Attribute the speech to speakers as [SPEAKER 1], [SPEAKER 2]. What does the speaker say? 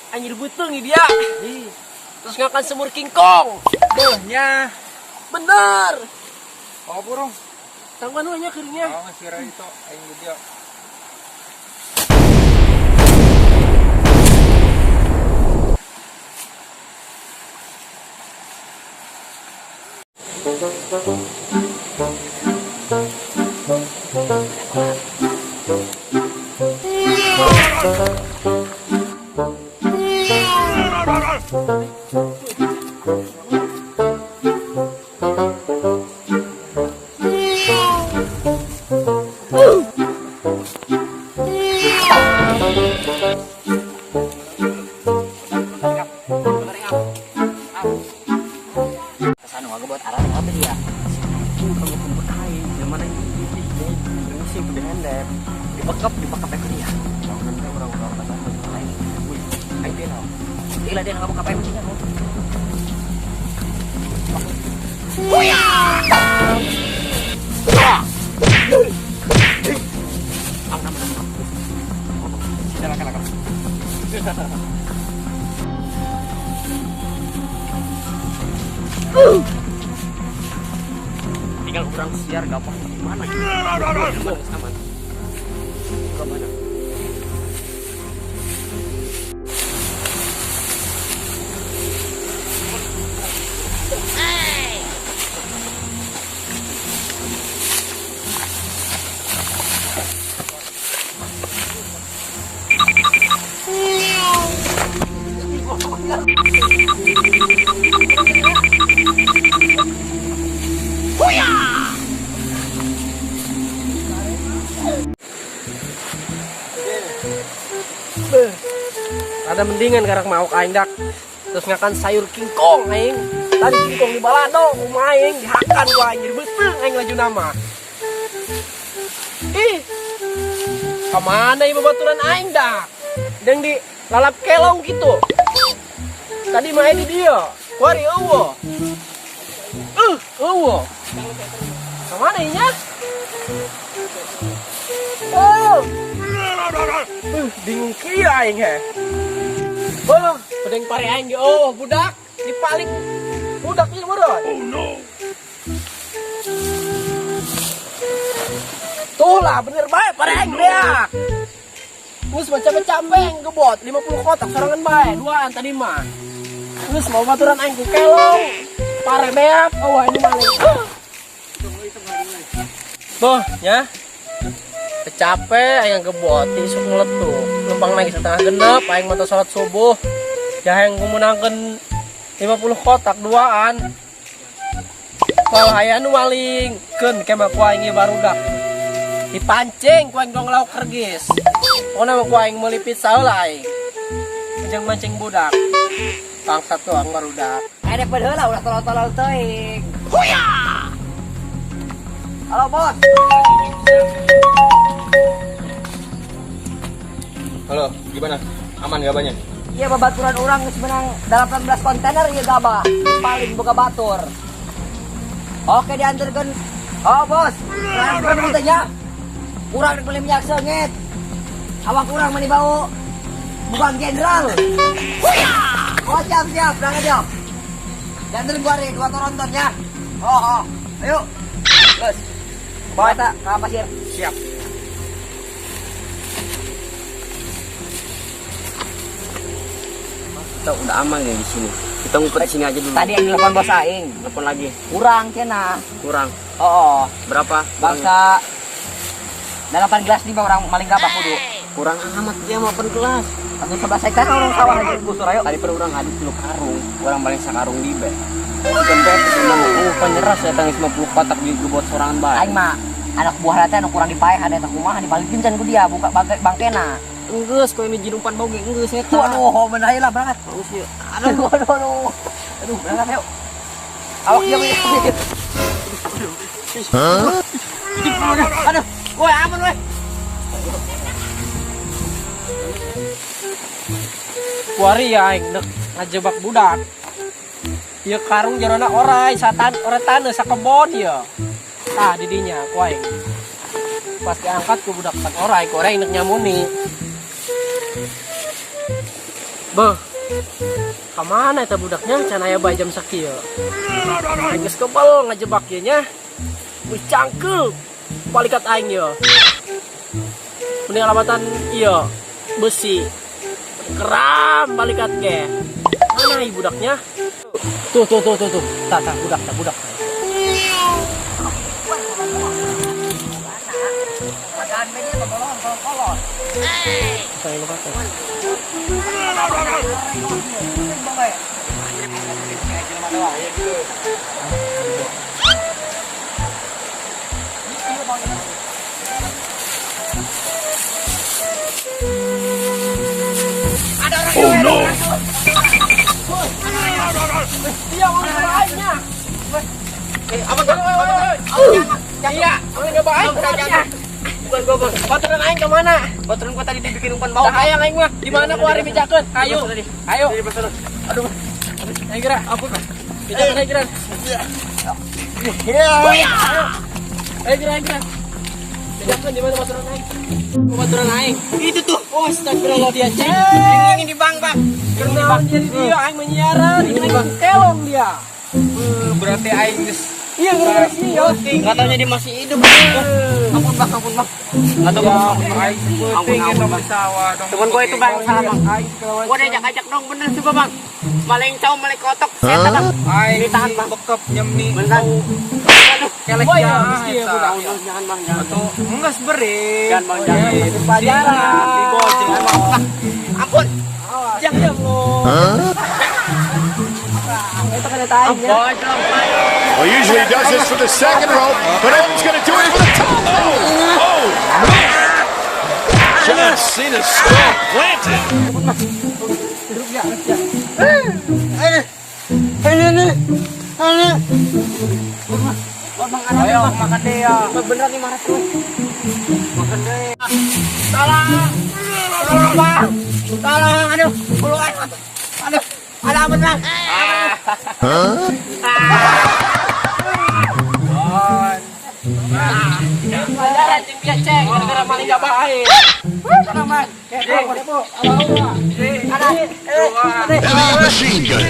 [SPEAKER 1] Anjir beuteung dia. Terus ngakan semur kingkong.
[SPEAKER 2] Beuh nya.
[SPEAKER 1] Bener.
[SPEAKER 2] Oh burung.
[SPEAKER 1] Tangguhan we nya keuringnya.
[SPEAKER 2] Oh sira itu aing video.
[SPEAKER 3] Kesana nggak buat arah apa dia?
[SPEAKER 1] Mana ini udah handep.
[SPEAKER 3] Dibekap, dibekap aku dia.
[SPEAKER 1] Aing dia naon?
[SPEAKER 3] Gila dia nggak buka apa dia.
[SPEAKER 1] Tinggal kurang siar gak apa mana ya? Aman. Mana? Ada mendingan karak mau aing dak. Terus ngakan sayur kingkong aing. Tadi kingkong di balado kumaha aing dihakan ku aing jadi beuteung aing laju nama. Ih. Kamana ieu babaturan aing dak? Jeung di lalap kelong gitu. Tadi mah di dia. Kuari eueuh. Eueuh. Kamana ieu nya? Oh. Bingung kieu aing he. Oh, pedeng pare aing ge oh budak dipaling budak ieu meureun. Oh no. Tuh lah bener bae pare aing beak. Geus mah capek-capek aing gebot 50 kotak sorangan bae duaan tadi mah. Geus mau baturan aing ku kelong. Pare beak, oh ini maling. Boh, nya. Capek aing gebot isuk ngeletup. Lempang lagi setengah genep aing mah salat subuh. Ya yang ngumunangkeun 50 kotak duaan. Malah aya nu maling keun ke mah ku aing ieu barudak. Dipancing ku aing dong lauk kergis. Pokona mah ku aing meuli pizza heula aing. Jeung mancing budak. Bangsat doang barudak.
[SPEAKER 3] Ada heula ulah tolol-tolol teuing.
[SPEAKER 1] Huya!
[SPEAKER 3] Halo bos.
[SPEAKER 2] Halo, gimana? Aman gabahnya?
[SPEAKER 3] Iya babaturan orang geus menang 18 kontainer ieu gabah. Paling boga batur. Oke diantarkeun. Oh bos, transfer teh nya. Kurang rek beli minyak seungit. Awak kurang mani bau. Bukan jenderal. Huya! Oh siap siap, berangkat yo. Dianterin gua nih dua toronton ya. Oh, oh. Ayo. Terus. Bawa tak ke pasir.
[SPEAKER 2] Siap.
[SPEAKER 1] Kita udah aman nih di sini. Kita ngumpet di sini aja dulu.
[SPEAKER 3] Tadi yang telepon bos aing.
[SPEAKER 1] Telepon lagi.
[SPEAKER 3] Kurang cenah.
[SPEAKER 1] Kurang.
[SPEAKER 3] Oh, oh.
[SPEAKER 1] Berapa?
[SPEAKER 3] Bangsa 8 gelas nih orang maling gabah kudu.
[SPEAKER 1] Kurang amat dia mau open kelas.
[SPEAKER 3] Langsung 11 hektar orang sawah aja busur ayo.
[SPEAKER 1] Tadi per orang adu 3 karung, orang paling sakarung di be. Gembet oh penyerah saya tangis 50 kotak di gebot sorangan bae.
[SPEAKER 3] Aing mah anak buah teh anu kurang dipaeh ada eta kumaha dibalikin can ku dia buka bangkena.
[SPEAKER 1] Enggeus kau ini jirumpan bau ge enggeus eta.
[SPEAKER 3] Waduh, bener lah berangkat.
[SPEAKER 1] Bagus ya.
[SPEAKER 3] Aduh, aduh, aduh. Aduh, berangkat yuk. Awak dia punya.
[SPEAKER 1] Hah? Aduh, woi aman woi.
[SPEAKER 4] Kuari ya aing nek ngajebak budak. Ieu karung jerona orai satan ora taneuh sakebon ieu. Tah didinya ku aing. Pas diangkat ku budak tan orai, ku orai nek nyamuni.
[SPEAKER 1] Beuh. Ka mana eta budaknya can aya bae jam sakieu. Aing geus kebel ngajebak ieu nya. Wih cangkeul balikat aing ieu. Mending alamatan ieu besi. Keram balikat ge. Mana ieu budaknya? Tuh tuh tuh tuh tuh. Tah tah budak tah budak. Saya lupa tuh.
[SPEAKER 5] Oh no!
[SPEAKER 1] Dia orang lainnya. Apa tuh? Iya, orang gak baik.
[SPEAKER 3] Bukan gua, Bang.
[SPEAKER 1] Baturan aing kemana?
[SPEAKER 3] Baturan gua tadi dibikin umpan bau.
[SPEAKER 1] Tah hayang aing mah. Di mana ku ari micakeun? Ayo. Ayo.
[SPEAKER 3] Aduh.
[SPEAKER 1] Ayo gerak. Ampun. Micakeun ayo gerak.
[SPEAKER 3] Iya.
[SPEAKER 1] Ayo gerak, ayo gerak. Micakeun di mana baturan aing? Baturan aing.
[SPEAKER 3] Itu tuh.
[SPEAKER 1] Oh, astagfirullah dia ceng.
[SPEAKER 3] Ini di bang, Bang.
[SPEAKER 1] Kenaon dia di dia aing menyiaran, ini aing kelong dia.
[SPEAKER 2] Berarti aing geus
[SPEAKER 1] Iya, gara-gara sih yo.
[SPEAKER 3] Enggak taunya dia masih hidup. Ampun, Bang, ampun, Bang. Enggak tahu gua.
[SPEAKER 2] aing penting
[SPEAKER 3] Ampun,
[SPEAKER 2] eta
[SPEAKER 3] Bang.
[SPEAKER 2] di sawah dong.
[SPEAKER 3] Temen gua itu, Bang, salah, Bang.
[SPEAKER 2] Aing segala
[SPEAKER 3] Gua diajak-ajak dong, bener coba, Bang. Maling cau, maling kotok, setan, Bang.
[SPEAKER 2] Aing
[SPEAKER 3] Ditahan, Bang.
[SPEAKER 2] bekep nyemi.
[SPEAKER 3] Beneran. Aduh,
[SPEAKER 2] Kelek
[SPEAKER 1] Wah, ya,
[SPEAKER 2] jahat,
[SPEAKER 1] mesti ya,
[SPEAKER 2] eta.
[SPEAKER 1] budak.
[SPEAKER 3] Bang, jangan, Bang, jangan.
[SPEAKER 2] Atau enggak seberi.
[SPEAKER 3] Jangan, Bang, jangan.
[SPEAKER 1] Pelajaran.
[SPEAKER 2] Digojek.
[SPEAKER 3] Ampun.
[SPEAKER 1] Jangan lo. Itu kan eta aing ya.
[SPEAKER 5] Well, usually he does this for the second rope, but Owens going to do it for the top. Oh, oh man! John Cena's skull planted.
[SPEAKER 1] Hidup ya, ya.
[SPEAKER 2] Ayo makan deh ya.
[SPEAKER 3] Beneran nih marah tuh.
[SPEAKER 2] Makan deh.
[SPEAKER 3] Tolong. Tolong, Bang. Tolong, aduh, bulu aing. Aduh, ada ampun, Bang.
[SPEAKER 1] Pelajaran jeung dia ceng gara-gara maling gak baik.
[SPEAKER 3] Tolong, Bang.
[SPEAKER 1] Kepo, kepo.
[SPEAKER 3] Ada.
[SPEAKER 5] Heavy machine gun.